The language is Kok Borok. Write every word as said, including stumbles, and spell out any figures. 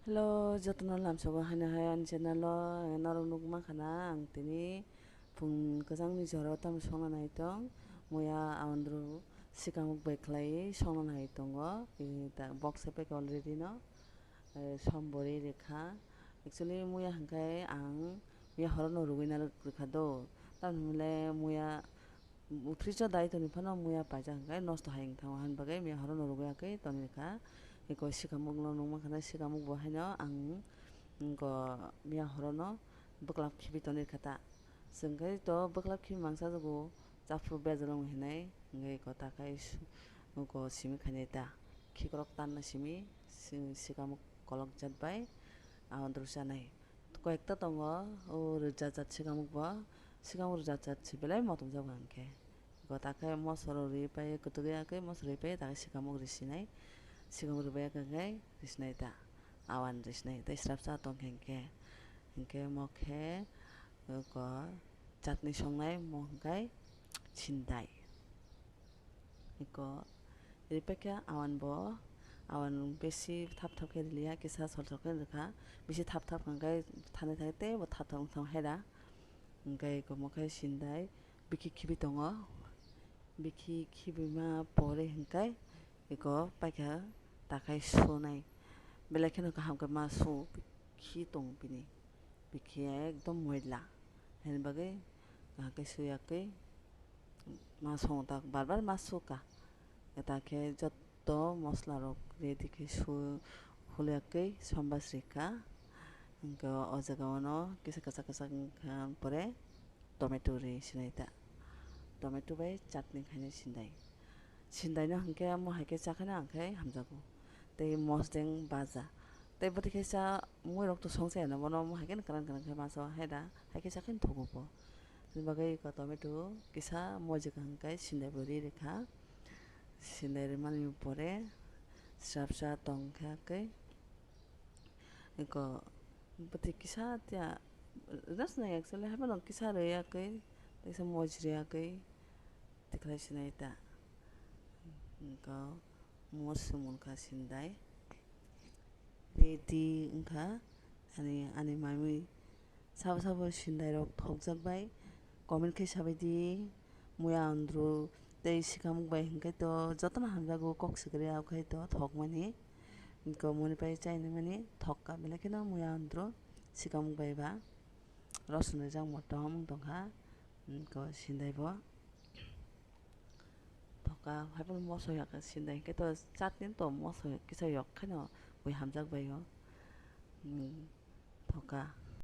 Hello, jotono lamsogo haino hai ani channel o, eh, norok nukma khana ang tini phung kwchangni jora tamo songna nai tong. Muya aondru sikamuk bai khlai songna nai tongo. Eh, ta box se pack already no, eh, sombori rikha. Actually, muya hwnkhe ang muya horo no rwgwi na rwkha do. Tamni hwnle muya Fridge o dai toni phano muya paijak hwnkhe nosto hai wng thango, hani bagwi muya horo no rwgwi ya khe toni kha. Eko sikamuk no nukma khana sikamuk bo haino ang eko muya horo no bwklap khibi toni kha ta. Chwng khe to bwklap khibi mangsa jago, chaphuru bejalo hinwi hinai, hwnkhe eko ta khai su-, eko simi khainai ta. Khikrok tanna simi si-, sikamuk kolok jat bai aondru chanai. Koyekta tongo, o rwjajat sikamuk bo, sikamuk rwjajat se belai motom jago hwnkhe. Gota khe mosoro rwi pai, kwtwkya khe mosoro rwi pai, ta khe sikamuk rwi sinai, sikamuk rwi pai khe risinai ta, awan risinai tei srapsa tong khe hwnkhe, hwnkhe mo khe, oko chatni songnai mo hwnkhe sindai. Eko ripekha awan bo, awan bisi thap thap khe riliya, kisa sol sol khe rikha, bisi thap thap hwnkhe thani thani teibo thap thap wngthang haida, hwnkhe eko mo khe sindai bikhi khibi tongo, bikhi khibima pore hwnkhe eko paikha takhai sunai, belai kheno kaham khe ma su bikhi tong bini. Bikhiya ekdom moila, hini bagwi kaham khe suyakwi ma songo ta, bar bar ma suka. Ta khe jotto mosla rok ready khe su-, huliyakwi sombas rikha. Hwnkhe o jaga o no kisa kwchak kwchak wngkha pore tomato ri sinai ta. Tomato bai chutney khainai sindai. Sindaino hwnkhe omo hai khe chakheno ang khe hamjago. Tei mosdeng baja. Tei bwtwi khe cha muirok to songchaya no bono omo hai khe kwran kwran khe masa o hai da hai khe chakheno thugo bo. Aboni bagwi eko tomato kisa moijak hwnkhe sindai bo ri rikha. Sindai rimani pore srapsa tong kha khe eko bwtwi kisa tiya rwna sinai actually haiphano kisa rwya khe teisa moji rwya khe tikhlai sinai ta. Eko mo sumon kha sindai ready wngkha ani, ani mamwi sabo sabo sindai rok thokjak bai comment khe sabai di. Muya andru tei sikamuk bai hwnkhe to jotono hamjago kok sikri ya khai to thokmani. Eko moni pai chainani thokka belai kheno muya andru sikamuk bai ba. Rosun rijak motom wng tongkha, eko sindai bo. Thoka, haiphano moso ya khe sindai hwnkhe to chatni to moso kisa yok kheno ui hamjak bai o. Hmm, thoka,